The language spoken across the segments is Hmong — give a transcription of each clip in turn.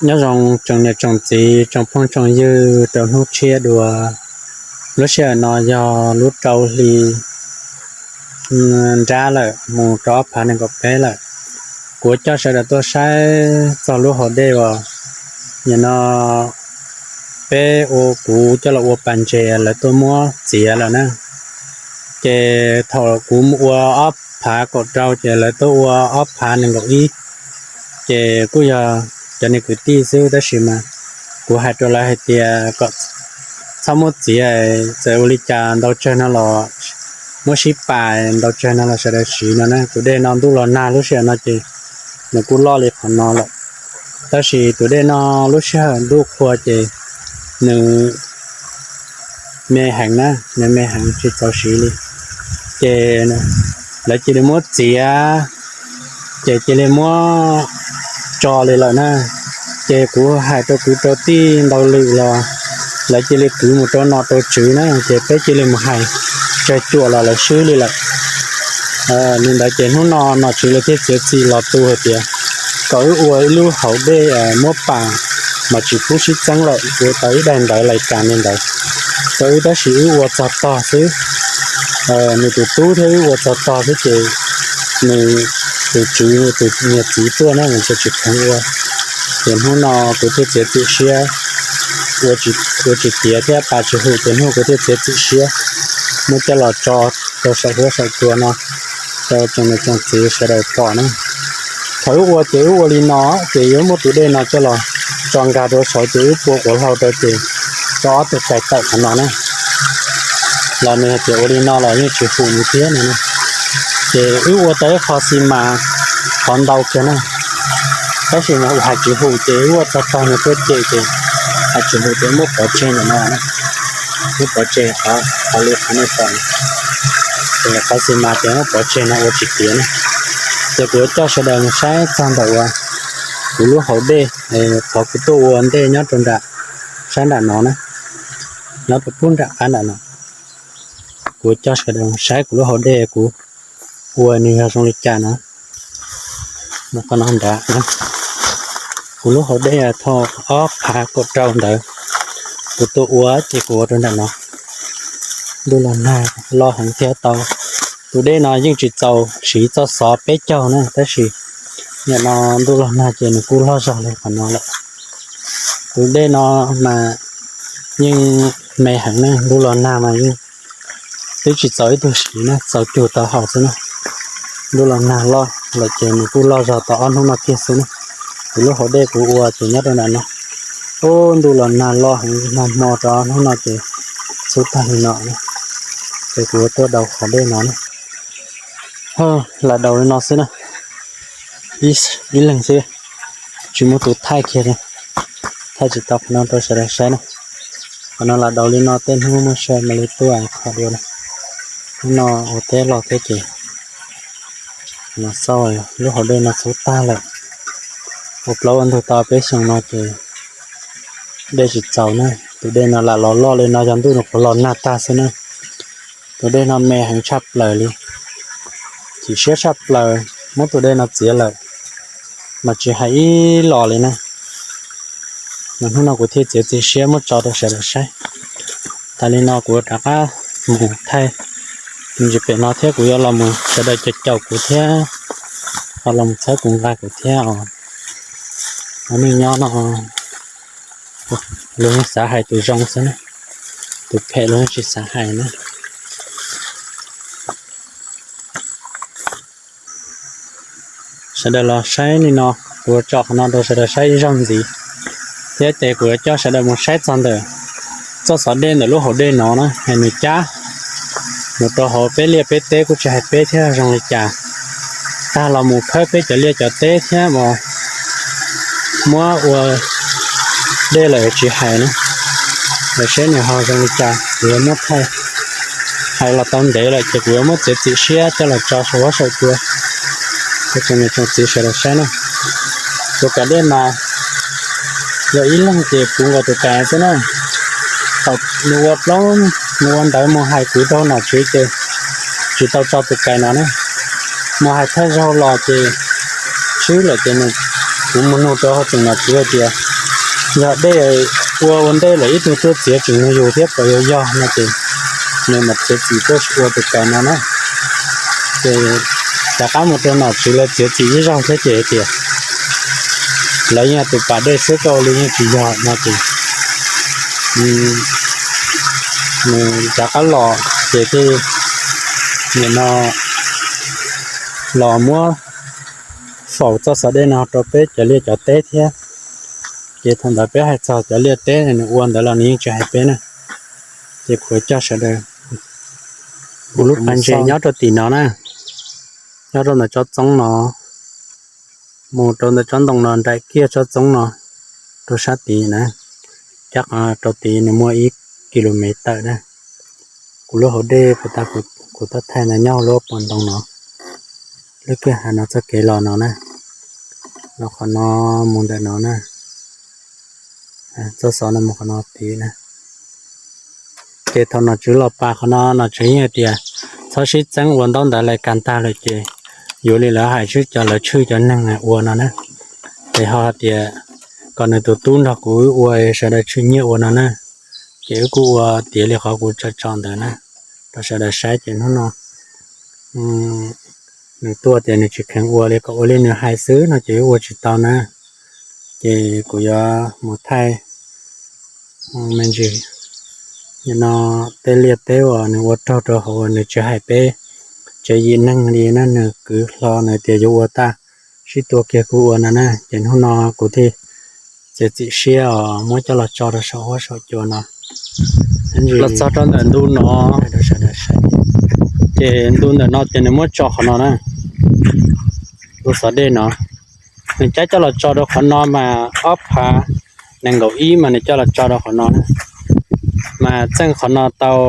Nyob zoo tsoom niam tsoom txiv tsoom phooj tsoom ywg rau hnub tshiab dua. Lub sij hawm no yog lub rau hli nrab lawm mus rau ob phav nees nkaum peb lawm. Kuv coj sawv daws tuaj saib txog lub hauv dej uas nim no peb ua, kuv coj los ua pas ntses lawv tuaj muab txiav lawm na. Ces thaum kuv ua ob phav kaum rau ces lawv tuaj ua ob phav nees nkaum ib. Ces kuj yog cov niag kwv tij xwb tab sis mas kuv hais rau lawv hais tias kom txhob muab txiav, txawm ua li cas ntau tsawg no los muab sib pais, ntau tsawg no los sawv daws siv no na. Tus dej no ntuj los nag lub sij hawm no ces nws kuj loj li qhov no lawm. Tab sis tus dej no lub sij hawm ntuj qhua ces nws me heev na, nws me heev tsis txaus siv li. Ces lawv cia li muab txiav, ces cia li muab tso li lawm na. Ces kuv hais rau kwv rau tij ntau lwm los lawv cia li kwv mus rau nom rau tswv na, ces peb cia li mus hais tsawg cuam los lawv swb li lawm. Li ntawd ces hnub no nom tswv lawv thiaj txiav txim los tu hais tias kom wb ua ib lub hauv dej muab pas mas tsis pub sib txeeb lawm, kuv tau ib daim ntawv lais cas li ntawd rau wb tab sis wb ua txog tog xwb. Nws tus tub thiab wb ua txog tog xwb ces nws tus tswv tus niag txiv tuaj na nws tsis kheev ua. Ces hnub no kuv thiaj txiav txim siab ua tsis tiav thiab pas tsis hum ces hnub kuv thiaj txiav txim siab muab coj los tso rau saum huab saum cua no rau tsoom niam tsoom txiv sawv daws pom na. Thaum wb ua ces wb ua li no, ces yuav muab tus dej no coj los tso nkag rau saud ces wb pua quav hlau rau ces tso ob tug kais tawm qhov no na. Los nws hais tias ua li no los yeej tsis hum nws thiab no na. Ces wb ua tau ib qho xi mas qhov ntau kiag na, tab sis mas hais tsis hum ces wb ua txog tog nws tuaj cem ces hais tsis hum ces muab pov tseg ntawm no, muab pov tseg qhov li qhov nej pom. Ces qhov xi mas ces muab pov tseg no ua tsis tiav na. Ces kuv yuav coj sawv daws mus saib txog ntawm uas kuv lub hauv dej, qhov kuv tuaj ua ntej nyob rau nram sab nram no na, nyob rau pub nram qab nram no. Kuv coj sawv daws saib kuv lub hauv dej kuv ua nws yog zoo li cas na. Qhov no nrad, kuv lub hauv dej thaum ob phav kaum rau ntawd kuv tuaj ua ces kuv ua rau nram no. Ntuj los nag loj heev thiab tau, tus dej no yeej tsis txaus siv txoj xov peb caug na tab sis nim no ntuj los nag ces nws kuj loj zog li qhov no lawm. Tus dej no mas yeej me heev na, ntuj los nag mas yeej twb tsis txaus ib tug siv na, txaus cug tau haus xwb na. Ntuj los nag loj lawm ces nws kuj loj zog tau ob hnub no kiag xwb na. Kuv lub hauv dej kuv ua ces nyob rau nram no. Ub, ntuj los nag loj heev, nag hmo rau ob hnub no ces txhub tag li no na. Ces kuv tuaj daus qhov dej no na. Lam daus li no xwb na, ib leeg xwb, tsis muaj tus thaij kiag li. Thaij tsis tau qhov no rau sawv daws saib na. Qhov no lam daus li no, tej hnub muaj sij mam li tuaj qhov dua na. Hnub no ua teb los thiab ces los xauj lub hauv dej no txhub tag lawm. Ua plaub ua ntug tau peb xyoos no ces dej tsis txaus na. Tus dej no lam los loj li no yog ntuj nws qhuav los nag tag xwb na. Tus dej no me heev tshaj plaws li, chim siab tshaj plaws, muab tus dej no txiav lawm mas tsis hais ib los li na. Mas hnub no kuv thiaj txiav txim siab muab tso rau sawv daws saib. Tas li no kuv rov qab mus thaij me ntsis pem no thiab kuv yuav los mus sawv daws caum caum kuv thiab, ho los mus txhawb kuv nqa kuv thiab os. Cov neeg nyob no luag yeej xav hais tus zoo xwb na, tus phem luag yeej tsis xav hais na. Sawv daws los saib li no, kuv tso qhov no rau sawv daws saib ib zaug ntxiv, thiab ces kuv yuav coj sawv daws mus saib txog ntawm txoj xov dej ntawm lub hauv dej no na, es nws cab mus rau hauv peb liaj peb teb kuj tsis hais peb thiab zoo li cas, tag los mus khawb peb cov liaj cov teb thiab mas muab ua dej lawm tsis hais na. Los saib nws ho zoo li cas, kuv yuav muab thaij. Hais los tau ntev lawm ces kuv yuav muab txiav txim siab coj los tso saum huab saum cua rau tsoom niam tsoom txiv sawv daws saib na. Tus kais dej mas yog ib leeg ces puv nkaus tus kais xwb na. Thaum nws ua plaub, nws ua ntawv mus hais kuv rau nom tswv ces tsis tau tso tus kais no na. Mus hais thawj zaug los ces swb lawm ces nws kuv mus nug rau hauv tseem nom tswv hais tias yog dej ua ua ntej lawm ib tug tuaj txiav tseem yog yus thiab puas yuav yog no ces nws mam txiav txim tuaj ua tus kawm no na. Ces rov qab mus rau nom tswv lawv txiav txim ib zaug thiab ces hais tias lawv yeej tus pas dej xwb, koj ua li yeej tsis yog no ces nws rov qab los ces thiaj nim no los muab faus txoj xov dej no rau peb cov liaj cov teb thiab. Ces thaum ntawd peb hais txog cov liaj teb nws ua ntawd los nws yeej tsis hais peb na. Ces kuv coj sawv daws, kuv lub pas ntses nyob rau tim no na, nyob rau ntawm tsob txoob no, mus rau ntawm tsob ntoo no nraim kiag tsob txoob no rau sab tid na, cab qhov rau tid nws muaj ib ki lu mev tawm na. Kuv lub hauv dej puas tas, kuv tab thaij ntawd nyob hauv lub pob ntoo no, lub kwj ha no txoj kev los no na, los qhov no mus ntawm no na, txoj xov no mus qhov no tid na. Ces thaum nom tswv los pas qhov no nom tswv yeej hais tias txhob sib txeeb ua ntaub ntawv lais kas tag lawm ces yuav li lawv hais xwb, cov lawv tshwj cov neeg ua no na. Ces ho hais tias kom nws tus tub nrog kuv ua, sawv daws tshwj nyiaj ua no na. Ces wb kuj ua tiav li qhov kuv tso tso ntawd na rau sawv daws saib. Ces hnub no nws tuaj tias nws tsis kheev ua li, kom ua li nws hais xwb no ces wb ua tsis tau na. Ces kuv yuav mus thaij me ntsis no tej liaj teb uas nws ua raug rau hauv uas nws tsis hais peb tsev yim neeg li na, nws kwv hlo nws tias yuav ua tag sib tua kiag kuv ua no na. Ces hnub no kuv thiaj txiav txim siab os muab coj los tso rau saum huab saum cua no. Los txog rau ntawm ntu no, ces ntu ntawm no ces nws muab tso qhov no na, ntu xov dej no, nws cab coj los tso rau qhov no mas ob phav nees nkaum ib mas nws coj los tso rau qhov no na. Mas txeej qhov no tau,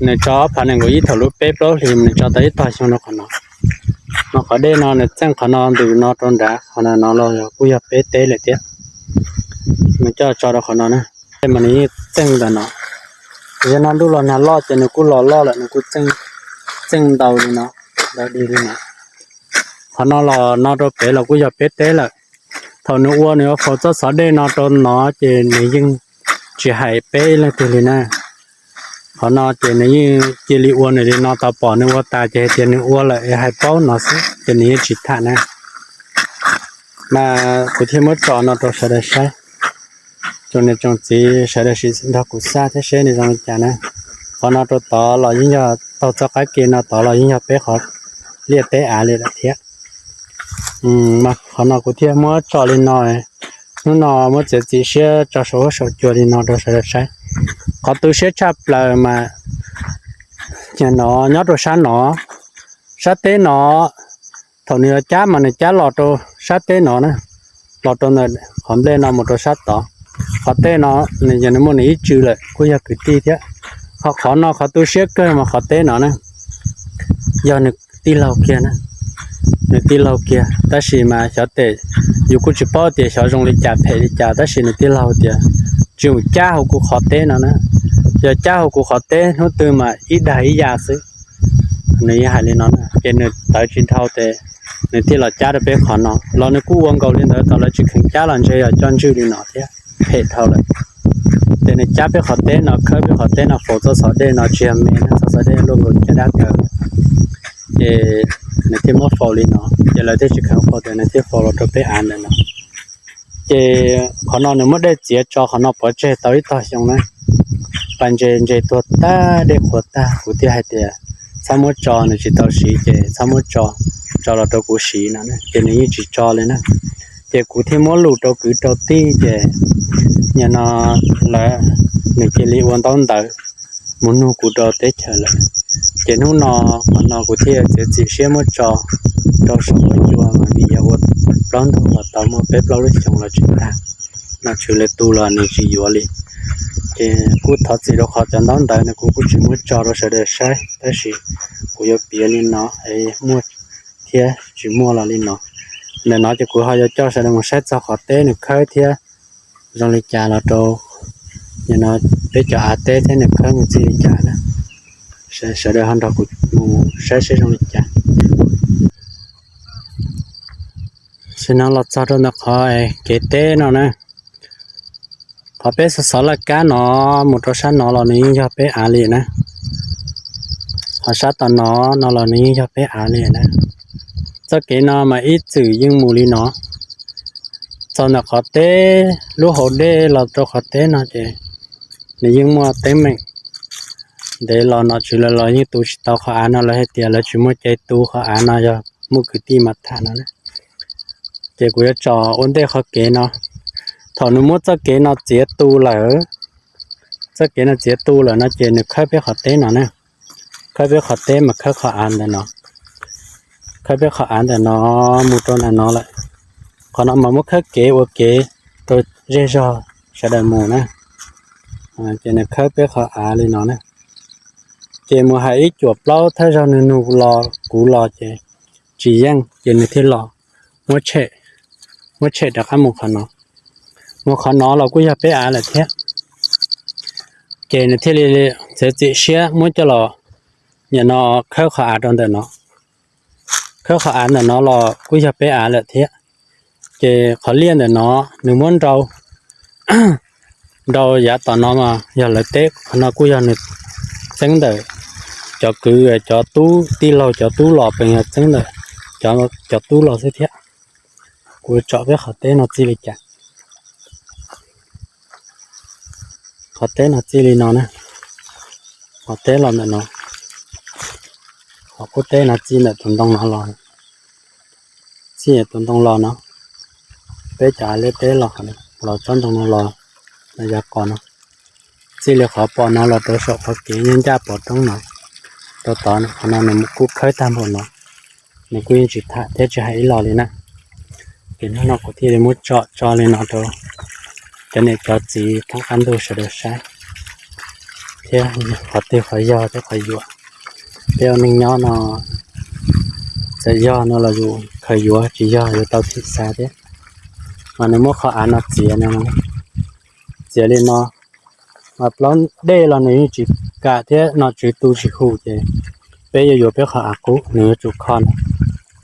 nws tso ob phav nees nkaum ib thaum lub peb plaub hlis mas nws tso tau ib tog xyoo rau qhov no. Mas qhov dej no nws txeej qhov no ntws no rau nrad, qhov no los kuj yog peb teb lawm thiab. Nws coj tso rau qhov no na, tej mas nws yeej txeej ntawm no. Yog no ntuj los nag loj ces nws kuj los loj lawm, nws kuj txeej ntau li no, ntau dig li no. Qhov no los no rau pem los kuj yog peb teb lawm. Thaum nws ua nws yuav faus txoj xov dej no rau no ces nws yeej tsis hais peb ib leej twg li na. Qhov no ces nws yeej cia li ua nws li no, tau pom nws ua tas ces hais tias nws ua lawm es hais paub no xwb ces nws yeej tsis tham na. Mas kuv thiaj muab tso no rau sawv daws saib. Tsoom niam tsoom txiv sawv daws sim nrog kuv xav thiab seb nws zoo li cas na. Qhov no rau tod los yeej yog taug txoj qab ke no tod los yeej yog peb qhov liaj teb av li lawm thiab. Qhov no kuv thiaj muab tso li no, hnub no muab txiav txim siab tso saum huab saum cua li no rau sawv daws saib. Qhov tu siab tshaj plaws mas no nyob rau sab no, sab teb no, thaum nws yuav cab mas nws cab los rau sab teb no na, los rau ntawm qhov nplej no mus rau sab tod. Qhov teb no nws yog nws muaj nws ib tsw lawm kuj yog kwv tij thiab. Ho qhov no qhov tu siab kawg mas qhov teb no na, yog nws tij laug kiag na, nws tij laug kiag tab sis mas xyov tes, yus kuj tsis paub tias xyov zoo li cas phem li cas tab sis nws tij laug tias tsis mus cab hauv kuv qhov teb no na. Yog cab hauv kuv qhov teb hnub twg mas ib dag ib yam xwb. Nws yeej hais li no na ces nws tawv tsis dhau tes nws thiaj los cab rau peb qhov no los nws kuj ua nkaus li ntawd tau, lawv tsis kheev cab los ntshe yog coj ntswj li no thiab phem dhau lawm. Ces nws cab peb qhov teb no, khawb peb qhov teb no faus txoj xov dej no tsis yog me na, txoj xov dej luaj nkaus caj dab kaws. Ces nws thiaj muab faus li no, ces lawv thiaj tsis kheev faus tes nws thiaj faus los rau peb av ntawm no. Ces qhov no nws muab dej txiav tso qhov no pov tseg tau ib tog xyoo na, pas ntses ntses tuag tag dej qhuav tag, kuv thiaj hais tias txhob muab tso, nws tsis tau siv ces txhob muab tso, tso los rau kuv siv no ces nws yeej tsis tso li na. Ces kuv thiaj muab lus rau kwv rau tij ces nim no lawv, nws cia li ua ntaub ntawv mus nug kuv rau teb chaws lawm. Ces hnub no, qhov no kuv thiaj txiav txim siab muab tso rau saum huab cua mas vim yog ua plaub ntug los tau muaj peb plaub lub xyoo los tsis tag, nom tswv lawv tu los nws tsis yuav li. Ces kuj thov txim rau qhov cov ntaub ntawv no kuv kuj tsis muab tso rau sawv daws saib tab sis kuv yuav piav li no es muaj thiab tsis muaj los li no. Ntawm no ces kuv ho yuav coj sawv daws mus saib txog qhov teb nws khawb thiab zoo li cas los rau nim no peb cov av teb thiab nws khawb mus txij li cas na. Sawv daws ho nrog kuv mus saib seb zoo li cas. Tam sim no los txog rau ntawm qhov kev teb no na. Qhov peb xov xov laj kab no mus rau sab no los nws yeej yog peb av li na. Qhov sab tom no no los nws yeej yog peb av li na. Txoj kev no mas ib txwm yeej mus li no. Txog ntawm qhov teb, lub hauv dej los rau qhov teb no ces nws yeej muaj teeb meem. Ntev los nom tswv lawv los yeej tu tsis tau qhov av no, lawv hais tias lawv tsis muaj cai tu qhov av no, yog muaj kwv tij mas tham no na. Ces kuv yuav tsom ua ntej qhov kev no. Thaum nws muab txoj kev no txiav tu lawm, txoj kev no txiav tu lawm no ces nws khawb peb qhov teb no na. Khawb peb qhov teb mas khawb qhov av ntawm no, khawb peb qhov av ntawm no mus rau ntawm no lawm. Qhov no mas muab khawb kev ua kev rau zej zog sawv daws mus na. Ces nws khawb peb qhov av li no na. Ces mus hais ib cuam plaub thawj zaug nws nug los kuv los ces tsis yeej ces nws thiaj los muab tshem, muab tshem rov qab mus qhov no. Mus qhov no los kuj yog peb av lawm thiab. Ces nws thiaj li txiav txim siab muab coj los nim no khawb qhov av rau ntawm no. Khawb qhov av ntawm no los kuj yog peb av lawm thiab. Ces qhov liaj ntawm no nws muab nrau, nrau yav tom no mas yog lawv teb, qhov no kuj yog nws txeeb ntawm cov kwv cov tub tij laug cov tub los, pes yog txeeb ntawm cov tub los xwb thiab. Kuv tsom peb qhov teb no txij li cas. Qhov teb no txij li no na. Qhov teb los ntawm no, qhov qub teb no txij ntawm tus ntoo no los, txij tus ntoo los no, peb cov av liaj teb los, los tsob ntoo no los, no yav qos no, txij li qhov pom no los rau saum qhov kev nyob ncaj pov roob no, rau tod qhov no nws kuj khawb tag npaum no, nws kuj yeej tsis tham thiab tsis hais ib los li na. Ces hnub no kuv thiaj li muab tsom tso li no rau cov niam cov txiv thoob qab ntuj sawv daws saib thiab, qhov twg qhov yog thiab qhov yuam. Peb ua neej nyob no, txawm yog no los yus khaws yuav, tsis yog yuav tau thim xav thiab. Mas nws muab qhov av no txiav no, txiav li no, mas plaub dej los nws yeej tsis kam thiab, nom tswv tu tsis hum ces peb yuav yuav peb qhov av qub, nws yuav tsum kho no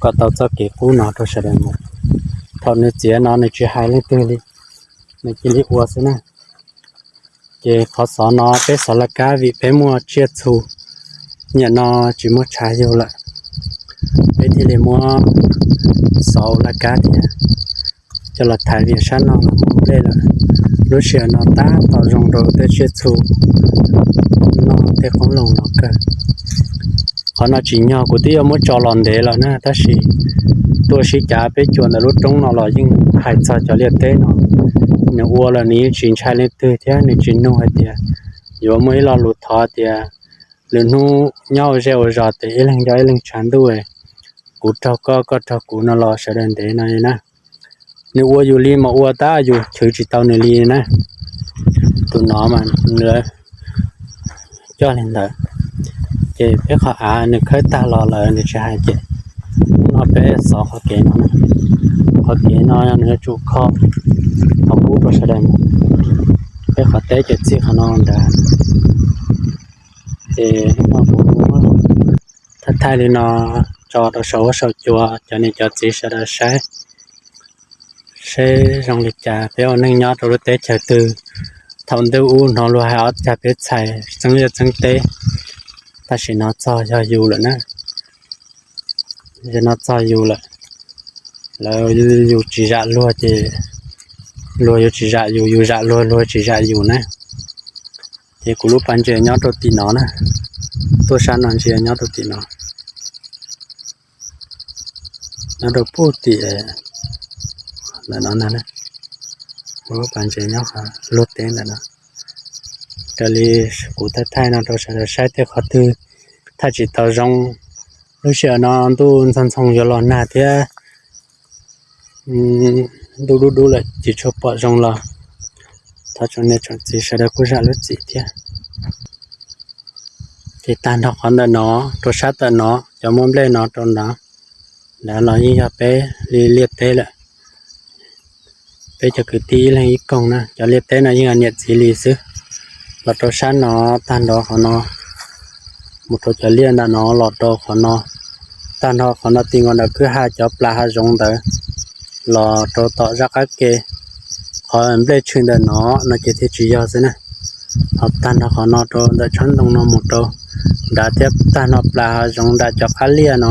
kom tau txoj kev qub no rau sawv daws mus. Thaum nws txiav no nws tsis hais leej twg li, nws cia li ua xwb na. Ces qhov xov no peb xov laj kab vim peb muaj tsiaj txhu, nim no tsis muaj tshav yug lawm, peb thiaj li muab xov laj kab thiab coj los thaiv vim sab no los muaj nplej lawm. Lub sij hawm no tab tom zoo rau tej tsiaj txhu noj tej qoob loo no kawg. Qhov no tsim nyog kuv twb yuav muab tso los ntev lawm na, tab sis tuaj sib cav peb cuam ntawm lub roob no los yeej hais txog cov liaj teb no, nws ua los nws yeej tsis ntshai leej twg thiab nws tsis nug hais tias yuav muaj ib lo lus thov tias lwm hnub nyob ua zej ua zos ces ib leeg nco ib leeg tshav ntuj, kuv raug koj koj raug kuv no los sawv daws ntev no li na. Nws ua yus li mas ua tab yus chwv tsis tau nws li na. Tus no mas nws coj li ntawd, ces peb qhov av nws khawb tag los lawm nws tsis hais ces no peb xov qhov kev no, qhov kev no nws yuav tsum kho qhov qub rau sawv daws mus. Peb qhov teb ces txij qhov no nrad. Ces hnub no kuv thaij thaij li no tso rau saum huab saum cua cov niam cov txiv sawv daws saib, seb zoo li cas peb ua neej nyob rau lub teb chaws twg. Thaum ntuj ub hnov luag hais ob cag peb txhais txeeb liaj txeeb teb, tam sim no txog yog yus lawm na. Tam sim no txog yus lawm, lawv yus tsis zam luag ces luag yuav tsis zam yus, yus zam luag luag tsis zam yus na. Ces kuv lub pas ntses nyob rau tim no na, tuaj sab no ntsia nyob rau tim no, nyob rau puag tim ntawm no na. Kuv lub pas ntses nyob luag teb ntawm no. Raws li kuv thaij thaij no rau sawv daws saib tej qhov twg thaij tsis tau zoo, lub sij hawm no ntuj ntxhoo ntxhoo yuav los nag thiab, ntuj dub dub lawm tsis tshua pom zoo los thov tsoom niam tsoom txiv sawv daws kuj zam lub txim thiab. Ces tag nrho qhov ntawm no rau sab tawm no, cov muaj nplej no rau ntawd, ntawd los yeej yog peb li liaj teb lawm. Peb cov kwv tij ib leeg ib koog na, cov liaj teb no yeej yog niam txiv li xwb. Los rau sab no, tag nrho qhov no, mus rau cov liaj ntawm no los rau qhov no, tag nrho qhov no ti nkaus ntawm kwj ha cov plas hav zoov ntawd, los rau tom zaj qab ke, qhov nplej tshwm ntawm no no ces thiaj tsis yog xwb na. Ho tag nrho qhov no rau ntawm tsob ntoo no mus rau nrad thiab tag nrho plas hav zoov nram cov qab liaj no,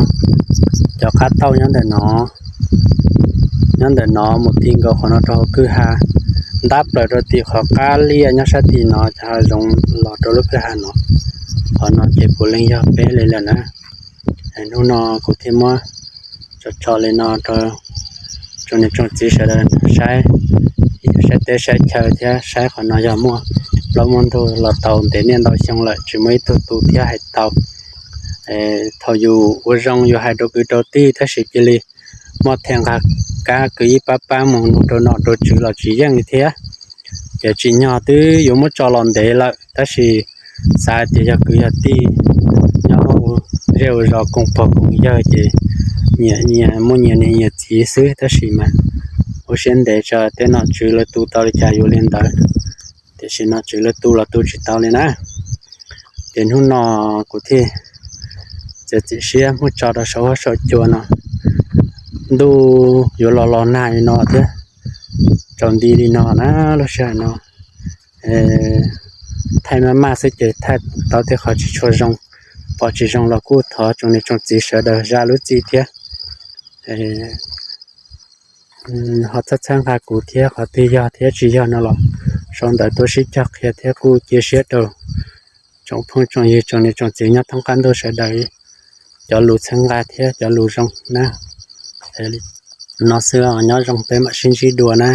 cov qab tauj nyob ntawm no, nyob ntawm no mus ti nkaus qhov no rau hauv kwj ha, ntab plaws rau tim qhov qab liaj nyob sab tim no cov hav zoov los rau lub kwj ha no. Qhov no ces puav leej yog peb li lawm na. Hnub no kuv thiaj muab tso tso li no rau tsoom niam tsoom txiv sawv daws saib, saib teb saib chaw thiab saib qhov no yog muaj plaub muaj ntug los tau ntev niaj ntau xyoo lawm tsis muaj ib tug tu thiab hais tau. Thaum yus ua zoo yus hais rau kwv rau tij tab sis cia li muaj them nqa kab kwv ib pab pab mus nug rau nom rau tswv los tsis yeej li thiab. Ces tsim nyog twb yuav muab tso los ntev lawm tab sis xav hais tias yog kwv yog tij nyob ua zej ua zos koom pog koom yawg ces nyias nyias muaj nyias niam nyias txiv xwb tab sis mas ua siab ntev tso tej nom tswv lawv tu tau li cas yuav li ntawd, tiam sis nom tswv lawv tu los tu tsis tau li na. Ces hnub no kuv thiaj txiav txim siab muab tso rau saum huab saum cua no, ntuj yuav los los nag li no thiab, tsaus nti li no na lub sij hawm no. Thaij maj maj xwb ces thaij tau tej qhov tsis tshua zoo, pom tsis zoo los kuj thov tsoom niam tsoom txiv sawv daws zam lub txim thiab ho txhawb txhawb nqa kuv thiab qhov twg yog thiab tsis yog no los sau ntawv tuaj sib cog qhia thiab kuj cia siab rau tsoom phooj tsoom ywg tsoom niam tsoom txiv nyob thoob qab ntuj sawv daws cov lus txhawb nqa thiab cov lus zoo na. No xwb os, nyob zoo peb mam sib ntsib dua na.